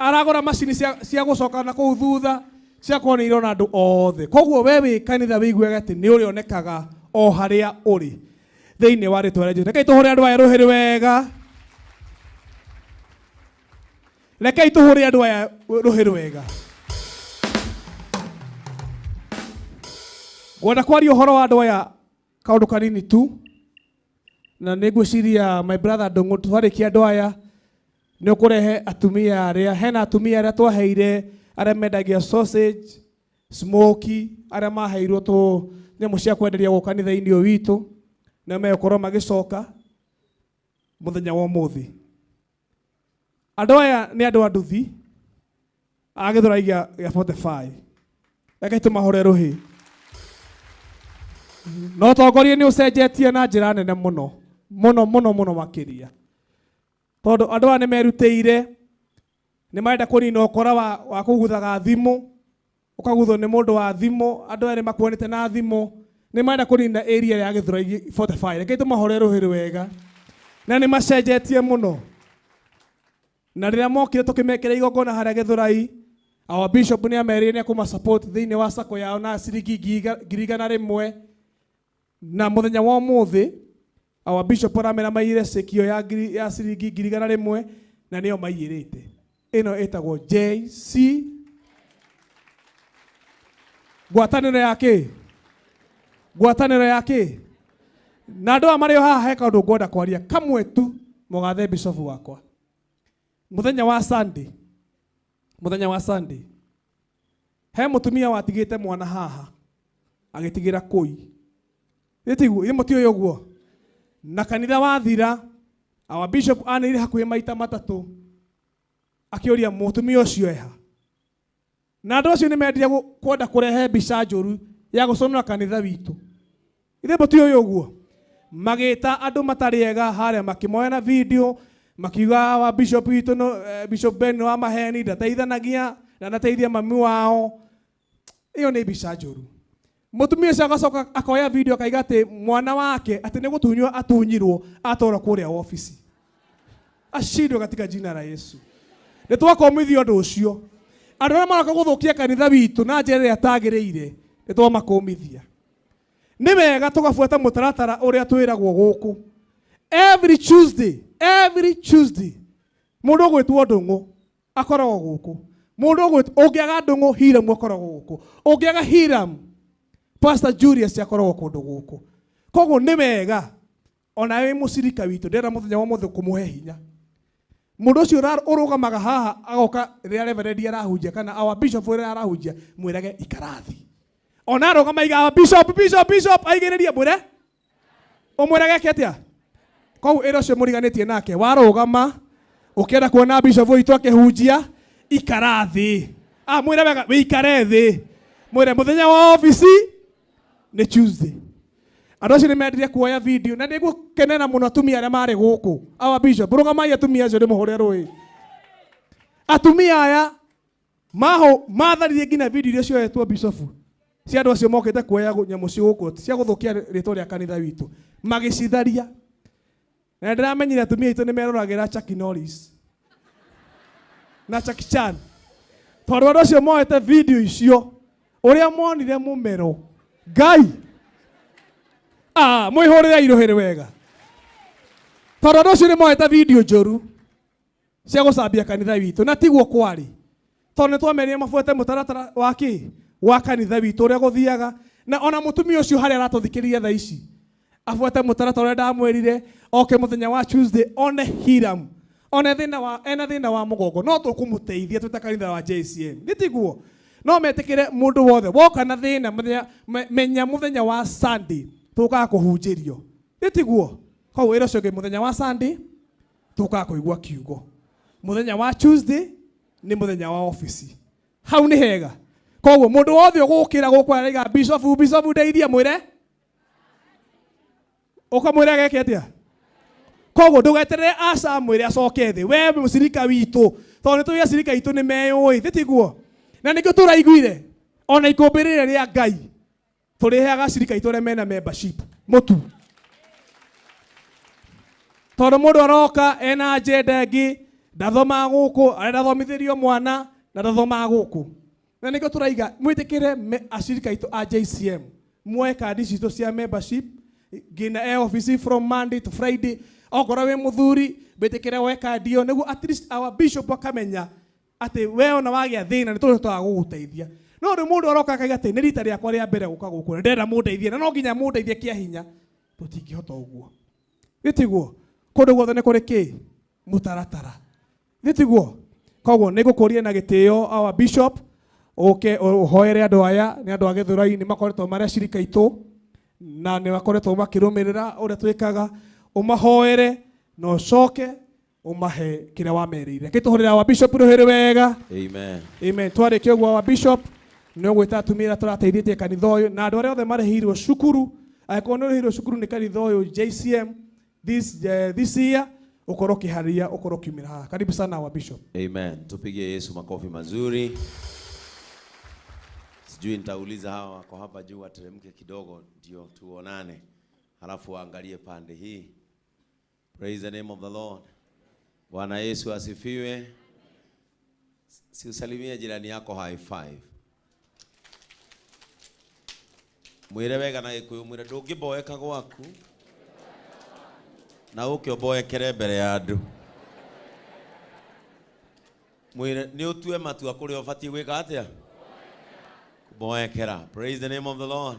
Aragũra macini cia gũcoka na kũu thutha cia kuona nĩ irona andũ othe. Koguo we wĩ kanitha wĩiguage atĩ nĩ ũrĩonekaga o harĩa ũrĩ thĩinĩ wa rĩtwa rĩa Jesũ. Rekei tũhũre andũ aya rũhĩ wega. Rekei tũhũre andũ aya rũhĩ rwega. Ngwenda kwaria ũhoro wa andũ aya kaũndũ kanini tu, na nĩ ngwĩciria my brother Ndũng'ũ twarĩkia andũ aya nĩ ũkũrehe atumia arĩa, hena atumia arĩa twaheire arĩa mendagia sausage, smoky, arĩa maheirwo tũ nyamũ cia kwenderia gũkũ kanitha-inĩ ũyũ witũ, na megũkorwo magĩcoka mũthenya wa ũmũthĩ. Andũ aya nĩ andũ a nduthi a Gĩthũrai gĩa 45. Reke tũmahũre rũhĩ. Na ũtongoria nĩ ũcenjetie na njĩra nene mũno mũno mũno mũno makĩria, tondũ andũ aya nĩ merutĩire, nĩ marenda kũnina ũkora wa kũguthaga thimũ, ũkaguthwo nĩ mũndũ wa thimũ, andũ aya nĩ makuonete na thimũ, nĩ marenda kũnina area ya Gĩthũrai 45. Reke tũmahũre rũhĩ rwega. Na nĩ macenjetie mũno. Na rĩrĩa mokire tũkĩmekĩra igongona harĩa Gĩthũrai, our bishop nĩ amerire nĩ ekũma support thĩinĩ wa sacco yao na ciringi ngiri igana rĩmwe. Na mũthenya wa ũmũthĩ, our bishop aramera maiyĩre ceki ĩyo ya ciringi ngiri igana rĩmwe, na nĩyo maiyĩrĩte. Ĩno ĩtagwo JC ngwatanĩro ya kĩ? Ngwatanĩro ya kĩ? Na andũ aya marĩ o haha he kaũndũ ngwenda kwaria kamwe tu, mũgathe bishop wakwa. Mũthenya wa Sunday, mũthenya wa Sunday, he mũtumia watigĩte mwana haha agĩtigĩra kũi. Ĩtiguo, ĩ mũtiũĩ ũguo? Na kanitha wathira, our bishop anĩrĩire hakuhĩ maita matatũ akĩũria mũtumia ũcio eha. Na andũ acio nĩ mendire kwenda kũrehe mbica njũru ya gũconora kanitha witũ. Ithe mũtiũĩ ũguo? Magĩta andũ matarĩ ega harĩa, makĩmoya na video, makiuga wa bishop witũ no, Bishop Ben nĩ wa maheni, ndateithanagia, ndanateithia mami wao. Ĩyo nĩ mbica njũru. Mũtumia ũcio agacoka akoya video akaiga atĩ mwana wake atĩ nĩ gũtunywo atunyirwo atwarwo kũrĩa obici. Ashindwe katika jina la Yesu. Nĩ twakomithio ũndũ ũcio. Andũ arĩa maroka gũthũkia kanitha witũ na njĩra ĩrĩa ĩtagĩrĩire, nĩ twamakũmithia. Nĩ wega tũgabuata mũtaratara ũrĩa twĩragwo gũkũ. Every Tuesday, every Tuesday, mũndũ ũgwĩtwo Ndũng'ũ akoragwo gũkũ. Mũndũ ũgwĩtwo, ũngĩaga Ndũng'ũ, Hiram akoragwo gũkũ. Ũngĩaga Hiram, Pastor Julius akoragwo kũndũ gũkũ. Koguo nĩ wega ona wĩ mũcirika witũ, ndĩrenda mũthenya wa ũmũthĩ kũmũhe hinya. Mũndũ ũcio ũrũgamaga haha agoka rĩrĩa reverend arahunjia kana our bishop rĩrĩa arahunjia, mwĩrage ikara thĩ. Ona arũgama aiga bishop, bishop, bishop, aigĩrĩrie, mwĩre ũmwĩrage eke atĩa? Koguo ĩra ũcio mũriganĩtie nake, warũgama ũkĩenda kuona bishop witũ akĩhunjia, ikara thĩ. Mwĩre wega, wĩikare thĩ. Mwĩre mũthenya wa obici nĩ Tuesday. Andũ acio nĩ mendire kuoya video na nĩngũkenera mũno atumia arĩa marĩ gũkũ. Our bishop, rũgamai atumia acio ndĩmũhũre rũĩ. Atumia aya matharirie nginya video iria cioetwo bishop cia andũ acio mokĩte kuoya nyamũ cia gũkũ cia gũthũkia rĩtwa rĩa kanitha witũ, magĩcitharia. Na ndĩramenyire atumia aitũ nĩ meroragĩra Chuck Norris na Jackie Chan, tondũ andũ acio moete video icio ũrĩa monire mũmero Ngai mwĩhũrĩre irũhĩrĩ wega, tondũ andũ acio nĩ moete video njũru cia gũcambia kanitha witũ, na tiguo kwarĩ, tondũ nĩ twamerire mabuate mũtaratara wa kĩ wa kanitha witũ ũrĩa gũthiaga. Na ona mũtumia ũcio harĩa aratũthikĩrĩria thaa ici abuate mũtaratara ũrĩa ndamwĩrire, oke mũthenya wa Tuesday one Hiram, one thĩna wa, ena thĩna wa mũgongo, no tũkũmũteithia twĩ ta kanitha wa JCM. Nĩ tiguo? No metĩkĩre mũndũ wothe woka na thĩna, menya mũthenya wa Sunday tũkaga kũhunjĩrio. Nĩ tiguo? Koguo wĩra ũcio ũngĩ, mũthenya wa Sunday tũkaga kũigua kiugo, mũthenya wa Tuesday nĩ mũthenya wa obici. Hau nĩ hega. Koguo mũndũ wothe ũgũkĩra gũkũ araiga bishop, bishop ndeithia, mwĩre ũkamwĩra geke atĩa? Koguo ndũgeterere aca mwĩre acoke thĩ, we mũcirika witũ, tondũ nĩ tũĩ acirika aitũ nĩ meyũĩ, thĩ tiguo? Na nĩkĩo tũraiguire ona ikũmbĩ rĩrĩa rĩa Ngai tũrĩheaga acirika aitũ arĩa mena membership mũtu, tondũ mũndũ aroka ena agenda ĩngĩ, Ndathomaga gũkũ, arenda thomithĩrio mwana na ndathomaga gũkũ. Na nĩkĩo tũraiga mwĩtĩkĩre acirika aitũ a JCM muoe kandi citũ cia membership nginya e office from Monday to Friday. Okorwo wĩ mũthuri wĩtĩkĩre woe kandi ĩyo nĩguo at least our bishop akamenya atĩ we ona wagĩa thĩna nĩ tũrĩhotaga gũgũteithia. No rĩu mũndũ aroka akaiga atĩ nĩ rita rĩakwa rĩa mbere gũka gũkũ na ndĩrenda mũndeithie na no nginya mũndeithie kĩa hinya, tũtingĩhota ũguo. Gĩtiguo kũndũ guothe nĩ kũrĩ kĩ mũtaratara, gĩtiguo. Koguo nĩ ngũkũria na gĩtĩo our bishop ũke ũhoere andũ aya, nĩ andũ a Gĩthũrai, nĩ makoretwo marĩ acirika aitũ na nĩ makoretwo makĩrũmĩrĩra ũrĩa twĩkaga. Ũmahoere na ũcoke ũmahe kĩrĩa wamerĩire. Kĩtũhũrĩra our bishop rũhĩrĩ wega. Amen. Amen. Twarĩkia ũguo our bishop nĩ ũgwĩta atumia arĩa tũrateithĩtie kanitha ũyũ na andũ arĩa othe marĩhĩirwo cukuru. Angĩkorwo nĩ ũrĩhĩirwo cukuru nĩ kanitha ũyũ JCM this year, ũkorwo ũkĩharĩria, ũkorwo ũkiumĩra haha. Karibu sana our bishop. Amen. Tupigie Yesu makofi mazuri. Sijui nitauliza hawa wako hapa juu wateremke kidogo ndio tuonane, halafu waangalie pande hii. Praise the name of the Lord. Bwana Yesu asifiwe. Si usalimie jirani yako high five. Mwire wega na Gikuyu, mwire ndũngĩmboeka gwaku na ũke ũmboekere mbere ya andũ. Mwire nĩ ũtue matua kũrĩa ũbatiĩ gwĩka atĩa? Kuboekera. Praise the name of the Lord.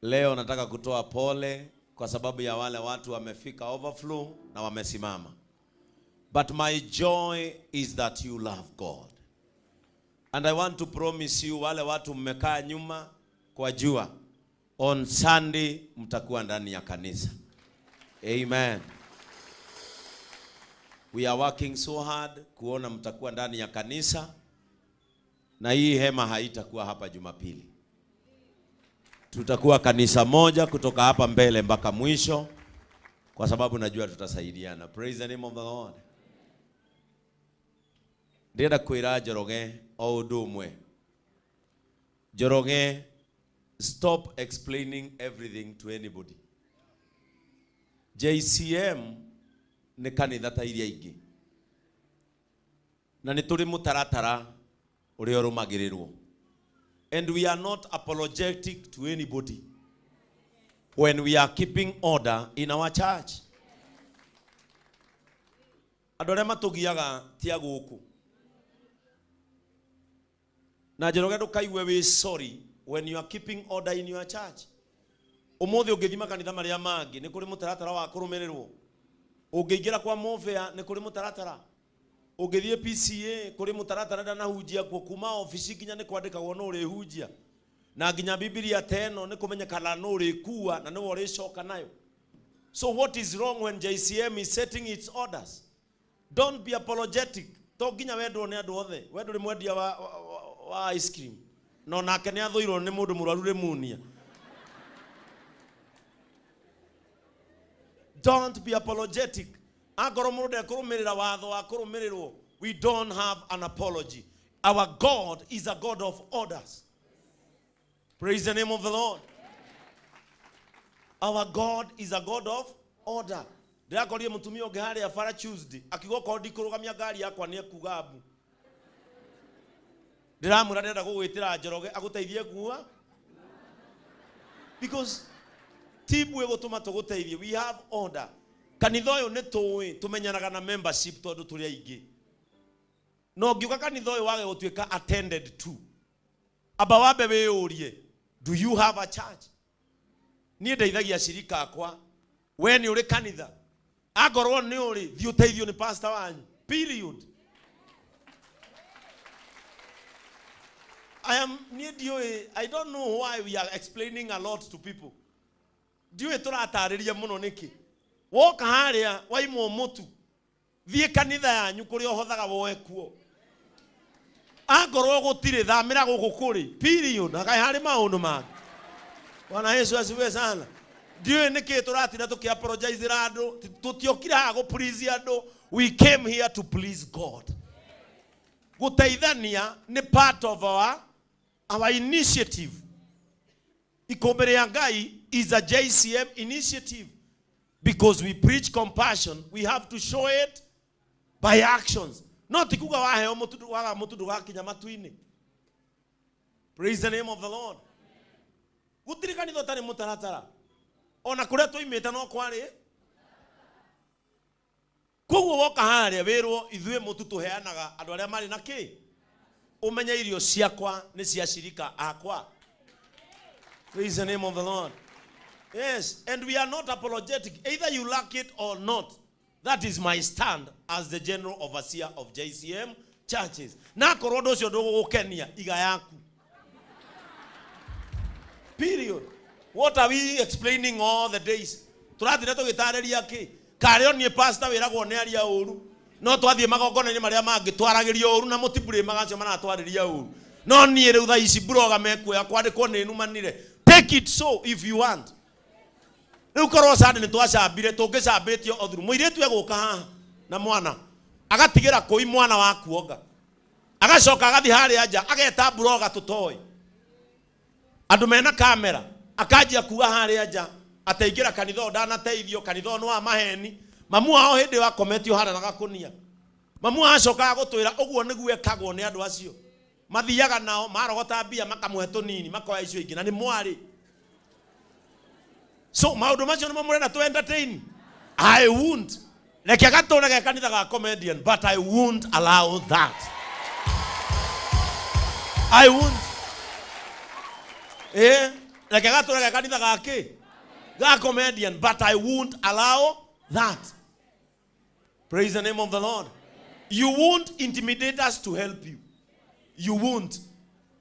Leo nataka kutoa pole kwa sababu ya wale watu wamefika overflow na wamesimama. But my joy is that you love God. And I want to promise you, wale watu mmekaa nyuma kwa jua, on Sunday mtakuwa ndani ya kanisa. Amen. We are working so hard kuona mtakuwa ndani ya kanisa, na hii hema haitakuwa hapa Jumapili. Tutakuwa kanisa moja kutoka hapa mbele mpaka mwisho, kwa sababu najua tutasaidiana. Praise the name of the Lord. Ndĩrenda kwĩra Njoroge o ũndũ ũmwe. Njoroge, stop explaining everything to anybody. JCM nĩ kanitha ta iria ingĩ, na nĩ tũrĩ mũtaratara ũrĩa ũrũmagĩrĩrwo. And we are not apologetic to anybody when we are keeping order in our church. Andũ arĩa matũgiaga ti a gũkũ. Na Njoroge ndũkaigue wĩ sorry when you are keeping order in your church. Ũmũthĩ ũngĩthiĩ makanitha marĩa mangĩ nĩ kũrĩ mũtaratara wa kũrũmĩrĩrwo. Ũngĩingĩra kwa Mofea nĩ kũrĩ mũtaratara. Ũngĩthiĩ PCA kũrĩ mũtaratara ndanahunjia kuo, kuma obici nginya nĩ kwandĩkagwo nũ ũrĩhunjia. Na nginya Bibilia ta ĩno nĩ kũmenyekana nũ ũrĩkua na nĩwe ũrĩcoka nayo. So what is wrong when JCM is setting its orders? Don't be apologetic. To nginya wendwo nĩ andũ othe. We ndũrĩ mwendia wa ice cream. No nake nĩ athũirwo nĩ mũndũ mũrwaru pneumonia. Don't be apologetic. Angorwo mũndũ ndekũrũmĩrĩra watho wa kũrũmĩrĩrwo, we don't have an apology. Our God is a God of orders. Praise the name of the Lord. Our God is a God of order. Ndĩrakorire mũtumia ũngĩ harĩa bara Tuesday, akiuga okorwo ndikũrũgamia ngari yakwa nĩ ekuga mbu. Ndĩramwĩra ndĩrenda gũgwĩtĩra Njoroge agũteithie kuua. Because ti mbu ĩgũtũma tũgũteithie. We have order. Kanitha ũyũ nĩ tũĩ, tũmenyanaga na membership tondũ tũrĩ aingĩ. Na ũngiuga kanitha ũyũ wage gũtuĩka attended to, amba wambe wĩyũrie, do you have a church? Niĩ ndeithagia acirika akwa. We nĩ ũrĩ kanitha? Angorwo nĩ ũrĩ, thiĩ ũteithio nĩ pastor wanyu. Period. I am niĩ ndiũĩ, I don't know why we are explaining a lot to people. Ndiũĩ tũratarĩria mũno nĩkĩ. Woka harĩa waimwo mũtu, thiĩ kanitha yanyu kũrĩa ũhothaga woe kuo. Angorwo gũtirĩ, thamĩra gũkũ kũrĩ. Period. Na kaĩ harĩ maũndũ mangĩ. Bwana Yesu asifiwe sana. Ndiũĩ nĩkĩ tũratinda tũkĩ-apologizera andũ. Tũtiokire haha gũ please andũ. We came here to please God. Gũteithania nĩ part of our initiative. Ikũmbĩ rĩa Ngai is a JCM initiative. Because we preach compassion, we have to show it By actions. No ti kuga waheo mutu waga mutu ndugakinya matu-inĩ. Praise the name of the Lord. Gũtirĩ kanitha ũtarĩ mũtaratara. Ona kũrĩa twoimĩte no kwarĩ. Koguo woka harĩa wĩrwo ithuĩ mũtu tũheanaga andũ arĩa marĩ na kĩ. Ũmenye irio ciakwa nĩ cia cirika akwa. Praise the name of the Lord. Yes, and we are not apologetic. Either you like it or not. That is my stand as the general overseer of JCM churches. Na korwo ũndũ ũcio ndũgũgũkenia, iga yaku. Period. What are we explaining all the days? Tũrathire tũgĩtarĩria kĩ? Karĩ o niĩ pastor wĩragwo nĩ aria ũru. No twathiĩ magongona-inĩ marĩa mangĩ twaragĩrio ũru na mũtiburĩmaga acio maratwarĩria ũru. No niĩ rĩu thaa ici mburoga mekuoya kwandĩkwo nĩ numanire. Take it so if you want. Rĩu korwo Sunday nĩ twacambire tũngĩcambĩtio o thuru. Mũirĩtu egũka haha na mwana agatigĩra kũi mwana wa kuonga. Agacoka agathiĩ harĩa nja ageta mburoga tũtoĩ. Andũ mena kamera akanjia kuga harĩa nja ataingĩra kanitha ũyũ ndanateithio, kanitha ũyũ nĩ wa maheni. Mamu wao hĩndĩ ĩyo akometio harĩa na gakunia. Mamu wao acokaga gũtwĩra ũguo nĩguo ekagwo nĩ andũ acio. Mathiaga nao marogota mbia makamũhe tũnini makoya icio ingĩ na nĩ mwarĩ. So maũndũ macio nĩmo mũrenda tũ entertain. I won't. Reke gatũre ge kanitha ga comedian, but I won't allow that. I won't. Reke gatũre ge kanitha ga kĩ? Ga comedian, but I won't allow that. Praise the name of the Lord. You won't intimidate us to help you. You won't.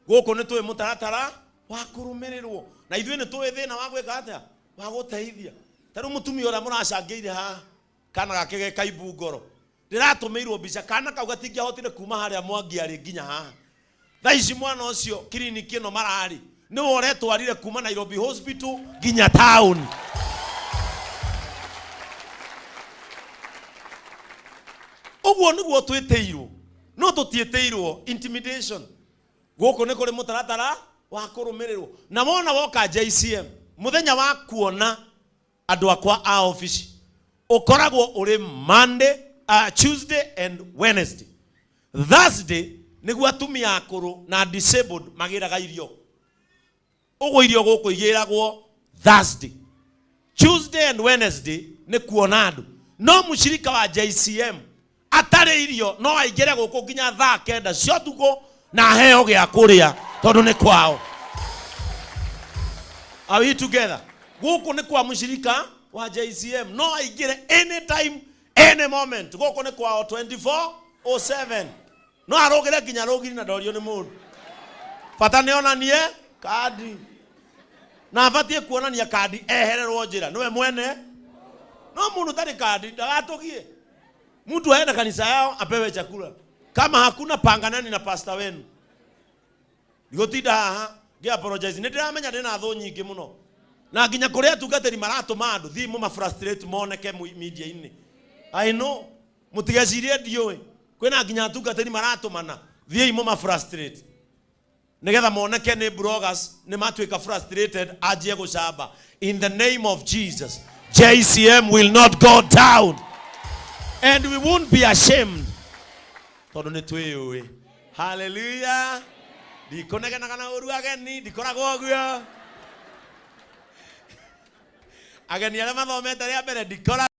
Gũkũ nĩ tũĩ mũtaratara wa kũrũmĩrĩrwo. Na ithuĩ nĩ tũĩ thĩna wa gwĩka atĩa? Wa gũteithia. Ta rĩu mũtumia ũrĩa mũracangĩire haha, kana gake ge kaimbu ngoro. Ndĩratũmĩirwo mbica, kana kau gatingĩahotire kuma harĩa Mwangi arĩ nginya haha. Thaa ici mwana ũcio kiriniki ĩno mararĩ, nĩwe ũretwarire kuma Nairobi Hospital nginya town. Ũguo nĩguo twĩtĩirwo. No tũtiĩtĩirwo intimidation. Gũkũ nĩ kũrĩ mũtaratara wa kũrũmĩrĩrwo. Na wona woka JCM, mũthenya wa kuona andũ akwa a ofici, ũkoragwo ũrĩ Monday, Tuesday and Wednesday. Thursday nĩguo atumia akũrũ na disabled magĩraga irio. Ũguo irio gũkũ igĩragwo Thursday. Tuesday and Wednesday nĩ kuona andũ. No mũcirika wa JCM atarĩ irio no aingĩre gũkũ nginya thaa kenda cia ũtukũ na aheo gĩa kũrĩa tondũ nĩ kwao. Are we together? Gũkũ nĩ kwa mũcirika wa JCM, no aingĩre anytime any moment. Gũkũ nĩ kwao 24/7. No arũgĩre nginya rũgiri na ndorio nĩ mũndũ. Bata nĩ onanie kandi. Na abatiĩ kuonania kandi ehererwo njĩra nĩwe mwene. No mũndũ ũtarĩ kandi ndagatũgie. Mtu aende kanisa yao apewe chakula. Kama hakuna, panganani na pastor wenu. Ndigũtinda haha ngĩ apologize. Nĩ ndĩramenya ndĩna thũ nyingĩ mũno. Na nginya kũrĩa atungatĩri maratũma andũ thiĩ mũma frustrate moneke media-inĩ. I know. Mũtigecirie ndiũĩ. Kwĩna nginya atungatĩri maratũmana thiĩi mũma frustrate. Nĩgetha moneke nĩ bloggers nĩ matuĩka frustrated anjie gũcamba. In the name of Jesus, JCM will not go down. And we won't be ashamed. Tondũ nĩ twĩyũĩ. Hallelujah. Ndikũnegenaga na ũru ageni, ndikoragwo ũguo. Ageni arĩa mathomete rĩa mbere ndikoragwo.